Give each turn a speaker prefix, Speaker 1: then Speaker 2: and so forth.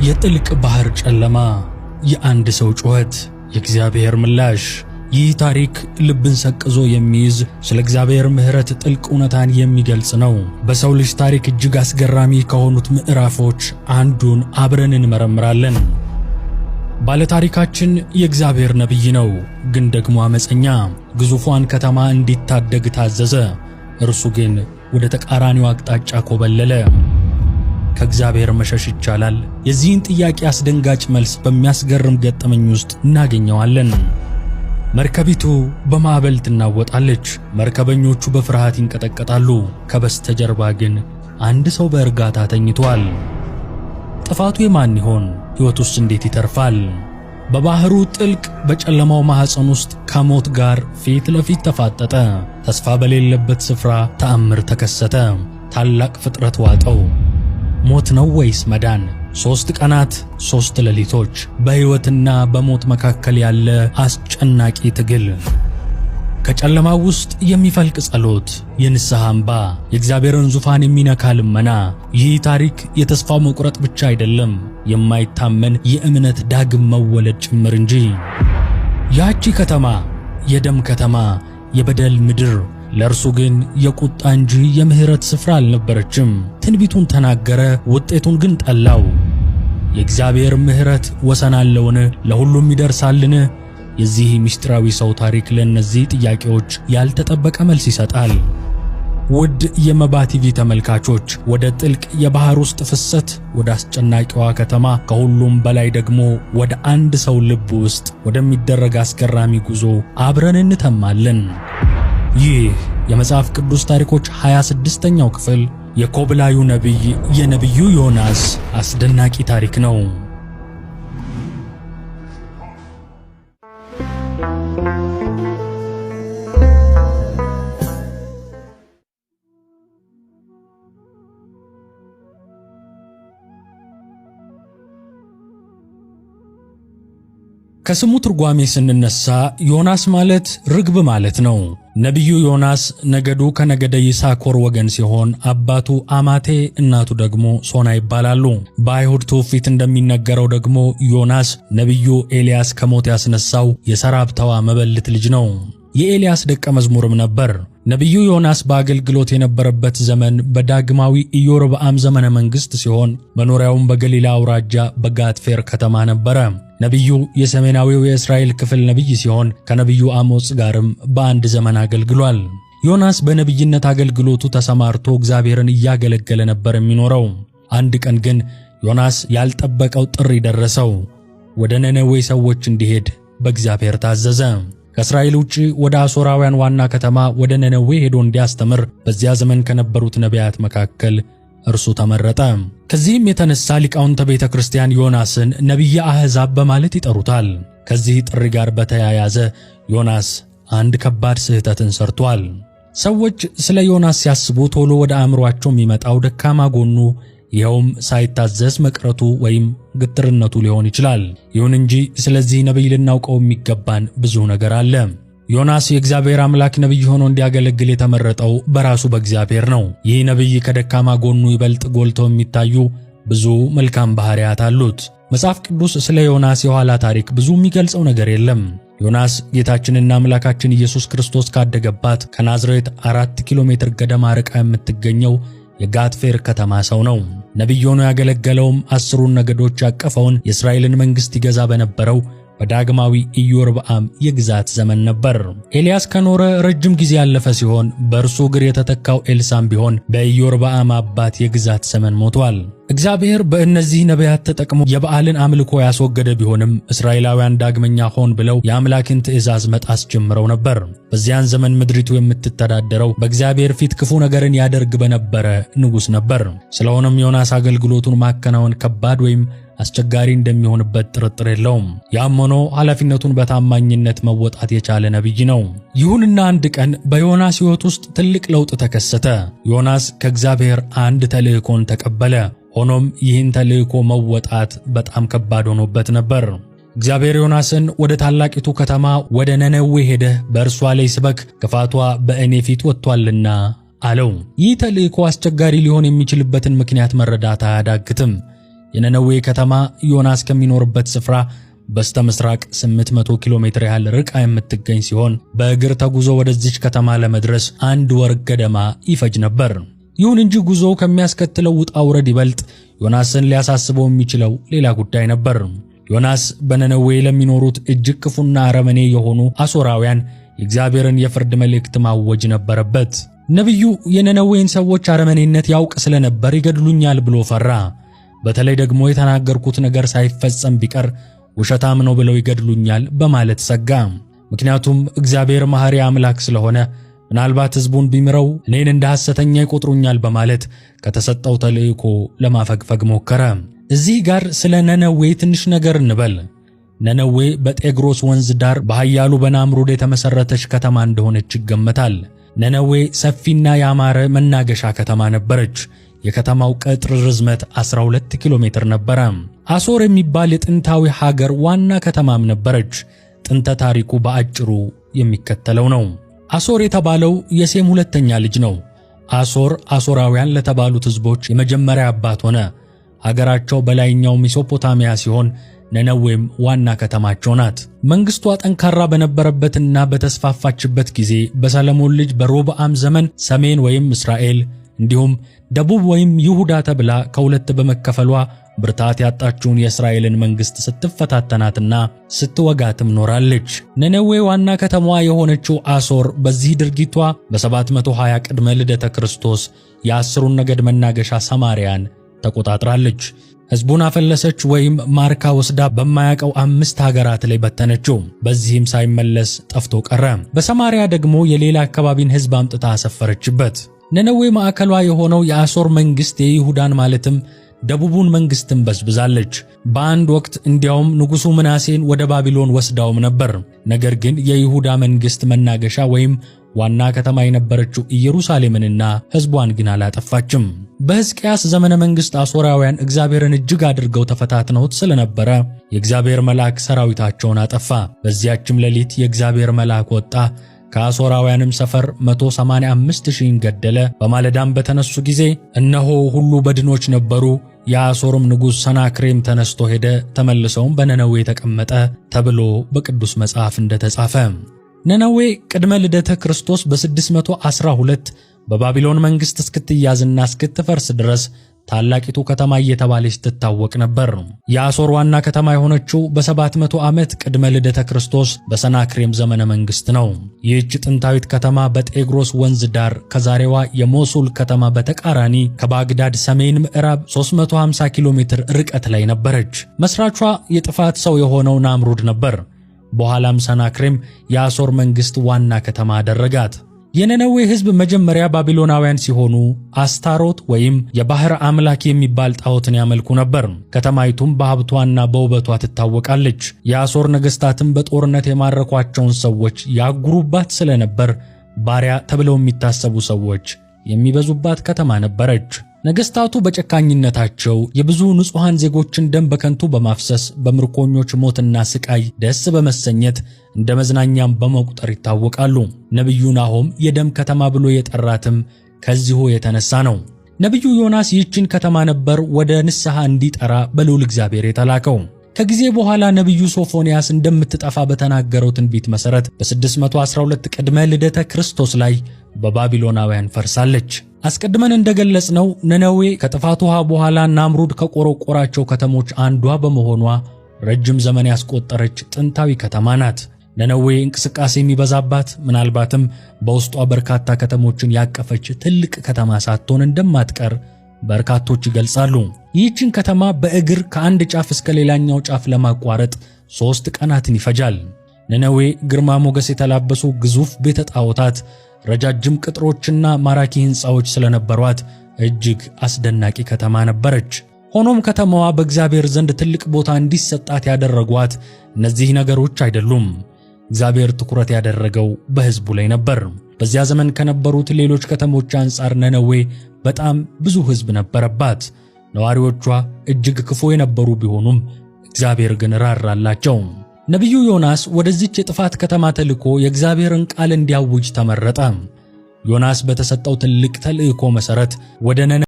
Speaker 1: የጥልቅ ባህር ጨለማ፣ የአንድ ሰው ጩኸት፣ የእግዚአብሔር ምላሽ። ይህ ታሪክ ልብን ሰቅዞ የሚይዝ ስለ እግዚአብሔር ምሕረት ጥልቅ እውነታን የሚገልጽ ነው። በሰው ልጅ ታሪክ እጅግ አስገራሚ ከሆኑት ምዕራፎች አንዱን አብረን እንመረምራለን። ባለታሪካችን የእግዚአብሔር ነቢይ ነው፣ ግን ደግሞ አመፀኛ። ግዙፏን ከተማ እንዲታደግ ታዘዘ። እርሱ ግን ወደ ተቃራኒው አቅጣጫ ኮበለለ። ከእግዚአብሔር መሸሽ ይቻላል? የዚህን ጥያቄ አስደንጋጭ መልስ በሚያስገርም ገጠመኝ ውስጥ እናገኘዋለን። መርከቢቱ በማዕበል ትናወጣለች። መርከበኞቹ በፍርሃት ይንቀጠቀጣሉ። ከበስተጀርባ ግን አንድ ሰው በእርጋታ ተኝቷል። ጥፋቱ የማን ይሆን? ሕይወቱስ እንዴት ይተርፋል? በባህሩ ጥልቅ በጨለማው ማኅፀን ውስጥ ከሞት ጋር ፊት ለፊት ተፋጠጠ። ተስፋ በሌለበት ስፍራ ተአምር ተከሰተ። ታላቅ ፍጥረት ዋጠው። ሞት ነው ወይስ መዳን? 3 ቀናት፣ 3 ሌሊቶች፣ በሕይወትና በሞት መካከል ያለ አስጨናቂ ትግል። ከጨለማው ውስጥ የሚፈልቅ ጸሎት፣ የንስሐ እንባ፣ የእግዚአብሔርን ዙፋን የሚነካ ልመና። ይህ ታሪክ የተስፋ መቁረጥ ብቻ አይደለም፣ የማይታመን የእምነት ዳግም መወለድ ጭምር እንጂ። ያቺ ከተማ የደም ከተማ፣ የበደል ምድር፣ ለእርሱ ግን የቁጣ እንጂ የምሕረት ስፍራ አልነበረችም። ትንቢቱን ተናገረ፣ ውጤቱን ግን ጠላው። የእግዚአብሔር ምሕረት ወሰን አለውን? ለሁሉም ይደርሳልን? የዚህ ምስጢራዊ ሰው ታሪክ ለእነዚህ ጥያቄዎች ያልተጠበቀ መልስ ይሰጣል። ውድ የመባ ቲቪ ተመልካቾች፣ ወደ ጥልቅ የባህር ውስጥ ፍሰት፣ ወደ አስጨናቂዋ ከተማ፣ ከሁሉም በላይ ደግሞ ወደ አንድ ሰው ልብ ውስጥ ወደሚደረግ አስገራሚ ጉዞ አብረን እንተማለን። ይህ የመጽሐፍ ቅዱስ ታሪኮች 26ኛው ክፍል የኮብላዩ ነቢይ የነቢዩ ዮናስ አስደናቂ ታሪክ ነው። ከስሙ ትርጓሜ ስንነሳ ዮናስ ማለት ርግብ ማለት ነው። ነቢዩ ዮናስ ነገዱ ከነገደ ይሳኮር ወገን ሲሆን አባቱ አማቴ እናቱ ደግሞ ሶና ይባላሉ። በአይሁድ ትውፊት እንደሚነገረው ደግሞ ዮናስ ነቢዩ ኤልያስ ከሞት ያስነሳው የሰራፕታዋ መበለት ልጅ ነው። የኤልያስ ደቀ መዝሙርም ነበር። ነቢዩ ዮናስ በአገልግሎት የነበረበት ዘመን በዳግማዊ ኢዮርብዓም ዘመነ መንግሥት ሲሆን መኖሪያውም በገሊላ አውራጃ በጋትፌር ከተማ ነበረ። ነቢዩ የሰሜናዊው የእስራኤል ክፍል ነቢይ ሲሆን ከነቢዩ አሞጽ ጋርም በአንድ ዘመን አገልግሏል። ዮናስ በነቢይነት አገልግሎቱ ተሰማርቶ እግዚአብሔርን እያገለገለ ነበር የሚኖረው። አንድ ቀን ግን ዮናስ ያልጠበቀው ጥሪ ደረሰው። ወደ ነነዌ ሰዎች እንዲሄድ በእግዚአብሔር ታዘዘ። ከእስራኤል ውጪ ወደ አሦራውያን ዋና ከተማ ወደ ነነዌ ሄዶ እንዲያስተምር በዚያ ዘመን ከነበሩት ነቢያት መካከል እርሱ ተመረጠ። ከዚህም የተነሳ ሊቃውንተ ቤተ ክርስቲያን ዮናስን ነቢየ አሕዛብ በማለት ይጠሩታል። ከዚህ ጥሪ ጋር በተያያዘ ዮናስ አንድ ከባድ ስህተትን ሰርቷል። ሰዎች ስለ ዮናስ ሲያስቡ ቶሎ ወደ አእምሯቸው የሚመጣው ደካማ ጎኑ ይኸውም ሳይታዘዝ መቅረቱ ወይም ግትርነቱ ሊሆን ይችላል። ይሁን እንጂ ስለዚህ ነቢይ ልናውቀው የሚገባን ብዙ ነገር አለ። ዮናስ የእግዚአብሔር አምላክ ነቢይ ሆኖ እንዲያገለግል የተመረጠው በራሱ በእግዚአብሔር ነው። ይህ ነቢይ ከደካማ ጎኑ ይበልጥ ጎልተው የሚታዩ ብዙ መልካም ባሕርያት አሉት። መጽሐፍ ቅዱስ ስለ ዮናስ የኋላ ታሪክ ብዙ የሚገልጸው ነገር የለም። ዮናስ ጌታችንና አምላካችን ኢየሱስ ክርስቶስ ካደገባት ከናዝሬት 4 ኪሎ ሜትር ገደማ ርቃ የምትገኘው የጋትፌር ከተማ ሰው ነው። ነቢይ ሆኖ ያገለገለውም 10ሩን ነገዶች ያቀፈውን የእስራኤልን መንግሥት ይገዛ በነበረው በዳግማዊ ኢዮርብዓም የግዛት ዘመን ነበር። ኤልያስ ከኖረ ረጅም ጊዜ ያለፈ ሲሆን በእርሱ እግር የተተካው ኤልሳም ቢሆን በኢዮርብዓም አባት የግዛት ዘመን ሞቷል። እግዚአብሔር በእነዚህ ነቢያት ተጠቅሞ የበዓልን አምልኮ ያስወገደ ቢሆንም እስራኤላውያን ዳግመኛ ሆን ብለው የአምላክን ትእዛዝ መጣስ ጀምረው ነበር። በዚያን ዘመን ምድሪቱ የምትተዳደረው በእግዚአብሔር ፊት ክፉ ነገርን ያደርግ በነበረ ንጉሥ ነበር። ስለሆነም ዮናስ አገልግሎቱን ማከናወን ከባድ ወይም አስቸጋሪ እንደሚሆንበት ጥርጥር የለውም። ያም ሆኖ ኃላፊነቱን በታማኝነት መወጣት የቻለ ነቢይ ነው። ይሁንና አንድ ቀን በዮናስ ሕይወት ውስጥ ትልቅ ለውጥ ተከሰተ። ዮናስ ከእግዚአብሔር አንድ ተልእኮን ተቀበለ። ሆኖም ይህን ተልእኮ መወጣት በጣም ከባድ ሆኖበት ነበር። እግዚአብሔር ዮናስን ወደ ታላቂቱ ከተማ ወደ ነነዌ ሄደህ በእርሷ ላይ ስበክ፣ ክፋቷ በእኔ ፊት ወጥቷልና አለው። ይህ ተልእኮ አስቸጋሪ ሊሆን የሚችልበትን ምክንያት መረዳት አያዳግትም። የነነዌ ከተማ ዮናስ ከሚኖርበት ስፍራ በስተ ምስራቅ 800 ኪሎ ሜትር ያህል ርቃ የምትገኝ ሲሆን በእግር ተጉዞ ወደዚች ከተማ ለመድረስ አንድ ወር ገደማ ይፈጅ ነበር። ይሁን እንጂ ጉዞው ከሚያስከትለው ውጣ ውረድ ይበልጥ ዮናስን ሊያሳስበው የሚችለው ሌላ ጉዳይ ነበር። ዮናስ በነነዌ ለሚኖሩት እጅግ ክፉና አረመኔ የሆኑ አሦራውያን የእግዚአብሔርን የፍርድ መልእክት ማወጅ ነበረበት። ነቢዩ የነነዌን ሰዎች አረመኔነት ያውቅ ስለነበር ይገድሉኛል ብሎ ፈራ። በተለይ ደግሞ የተናገርኩት ነገር ሳይፈጸም ቢቀር ውሸታም ነው ብለው ይገድሉኛል በማለት ሰጋ። ምክንያቱም እግዚአብሔር መሐሪ አምላክ ስለሆነ ምናልባት ሕዝቡን ቢምረው እኔን እንደ ሐሰተኛ ይቆጥሩኛል በማለት ከተሰጠው ተልእኮ ለማፈግፈግ ሞከረ። እዚህ ጋር ስለ ነነዌ ትንሽ ነገር እንበል። ነነዌ በጤግሮስ ወንዝ ዳር በኃያሉ በናምሩድ የተመሠረተች ከተማ እንደሆነች ይገመታል። ነነዌ ሰፊና ያማረ መናገሻ ከተማ ነበረች። የከተማው ቅጥር ርዝመት 12 ኪሎ ሜትር ነበረ። አሶር የሚባል የጥንታዊ ሀገር ዋና ከተማም ነበረች። ጥንተ ታሪኩ በአጭሩ የሚከተለው ነው። አሶር የተባለው የሴም ሁለተኛ ልጅ ነው። አሶር አሶራውያን ለተባሉት ሕዝቦች የመጀመሪያ አባት ሆነ። ሀገራቸው በላይኛው ሜሶፖታሚያ ሲሆን ነነዌም ዋና ከተማቸው ናት። መንግስቷ ጠንካራ በነበረበትና በተስፋፋችበት ጊዜ በሰለሞን ልጅ በሮብዓም ዘመን ሰሜን ወይም እስራኤል እንዲሁም ደቡብ ወይም ይሁዳ ተብላ ከሁለት በመከፈሏ ብርታት ያጣችውን የእስራኤልን መንግስት ስትፈታተናትና ስትወጋትም ኖራለች። ነነዌ ዋና ከተማዋ የሆነችው አሶር በዚህ ድርጊቷ በ720 ቅድመ ልደተ ክርስቶስ የአስሩን ነገድ መናገሻ ሰማርያን ተቆጣጥራለች። ሕዝቡን አፈለሰች ወይም ማርካ ወስዳ በማያውቀው 5 ሀገራት ላይ በተነችው። በዚህም ሳይመለስ ጠፍቶ ቀረ። በሰማርያ ደግሞ የሌላ አካባቢን ሕዝብ አምጥታ አሰፈረችበት። ነነዌ ማዕከሏ የሆነው የአሦር መንግሥት የይሁዳን ማለትም ደቡቡን መንግሥትን በዝብዛለች። በአንድ ወቅት እንዲያውም ንጉሡ ምናሴን ወደ ባቢሎን ወስዳውም ነበር። ነገር ግን የይሁዳ መንግሥት መናገሻ ወይም ዋና ከተማ የነበረችው ኢየሩሳሌምንና ሕዝቧን ግን አላጠፋችም። በሕዝቅያስ ዘመነ መንግሥት አሦራውያን እግዚአብሔርን እጅግ አድርገው ተፈታትነውት ስለነበረ የእግዚአብሔር መልአክ ሰራዊታቸውን አጠፋ። በዚያችም ሌሊት የእግዚአብሔር መልአክ ወጣ፣ ከአሦራውያንም ሰፈር 185 ሺህን ገደለ። በማለዳም በተነሱ ጊዜ እነሆ ሁሉ በድኖች ነበሩ። የአሦርም ንጉሥ ሰናክሬም ተነስቶ ሄደ፣ ተመልሰውም በነነዌ ተቀመጠ ተብሎ በቅዱስ መጽሐፍ እንደተጻፈ። ነነዌ ቅድመ ልደተ ክርስቶስ በ612 በባቢሎን መንግሥት እስክትያዝና እስክትፈርስ ድረስ ታላቂቱ ከተማ እየተባለች ትታወቅ ነበር። የአሦር ዋና ከተማ የሆነችው በ700 ዓመት ቅድመ ልደተ ክርስቶስ በሰናክሬም ዘመነ መንግሥት ነው። ይህች ጥንታዊት ከተማ በጤግሮስ ወንዝ ዳር ከዛሬዋ የሞሱል ከተማ በተቃራኒ ከባግዳድ ሰሜን ምዕራብ 350 ኪሎ ሜትር ርቀት ላይ ነበረች። መስራቿ የጥፋት ሰው የሆነው ናምሩድ ነበር። በኋላም ሰናክሬም የአሦር መንግሥት ዋና ከተማ አደረጋት። የነነዌ ሕዝብ መጀመሪያ ባቢሎናውያን ሲሆኑ አስታሮት ወይም የባህር አምላክ የሚባል ጣዖትን ያመልኩ ነበር። ከተማይቱም በሀብቷና በውበቷ ትታወቃለች። የአሦር ነገሥታትም በጦርነት የማረኳቸውን ሰዎች ያጉሩባት ስለነበር ባሪያ ተብለው የሚታሰቡ ሰዎች የሚበዙባት ከተማ ነበረች። ነገሥታቱ በጨካኝነታቸው የብዙ ንጹሐን ዜጎችን ደም በከንቱ በማፍሰስ በምርኮኞች ሞትና ስቃይ ደስ በመሰኘት እንደ መዝናኛም በመቁጠር ይታወቃሉ። ነቢዩ ናሆም የደም ከተማ ብሎ የጠራትም ከዚሁ የተነሳ ነው። ነቢዩ ዮናስ ይህችን ከተማ ነበር ወደ ንስሐ እንዲጠራ በልዑል እግዚአብሔር የተላከው። ከጊዜ በኋላ ነቢዩ ሶፎንያስ እንደምትጠፋ በተናገረው ትንቢት መሠረት በ612 ቅድመ ልደተ ክርስቶስ ላይ በባቢሎናውያን ፈርሳለች። አስቀድመን እንደገለጽነው ነነዌ ከጥፋት ውሃ በኋላ ናምሩድ ከቆረቆራቸው ከተሞች አንዷ በመሆኗ ረጅም ዘመን ያስቆጠረች ጥንታዊ ከተማ ናት። ነነዌ እንቅስቃሴ የሚበዛባት ምናልባትም በውስጧ በርካታ ከተሞችን ያቀፈች ትልቅ ከተማ ሳትሆን እንደማትቀር በርካቶች ይገልጻሉ። ይህችን ከተማ በእግር ከአንድ ጫፍ እስከ ሌላኛው ጫፍ ለማቋረጥ 3 ቀናትን ይፈጃል። ነነዌ ግርማ ሞገስ የተላበሱ ግዙፍ ቤተ ጣዖታት፣ ረጃጅም ቅጥሮችና ማራኪ ሕንፃዎች ስለነበሯት እጅግ አስደናቂ ከተማ ነበረች። ሆኖም ከተማዋ በእግዚአብሔር ዘንድ ትልቅ ቦታ እንዲሰጣት ያደረጓት እነዚህ ነገሮች አይደሉም። እግዚአብሔር ትኩረት ያደረገው በሕዝቡ ላይ ነበር። በዚያ ዘመን ከነበሩት ሌሎች ከተሞች አንጻር ነነዌ በጣም ብዙ ሕዝብ ነበረባት። ነዋሪዎቿ እጅግ ክፉ የነበሩ ቢሆኑም እግዚአብሔር ግን ራራላቸው። ነቢዩ ዮናስ ወደዚች የጥፋት ከተማ ተልኮ የእግዚአብሔርን ቃል እንዲያውጅ ተመረጠ። ዮናስ በተሰጠው ትልቅ ተልእኮ መሠረት ወደ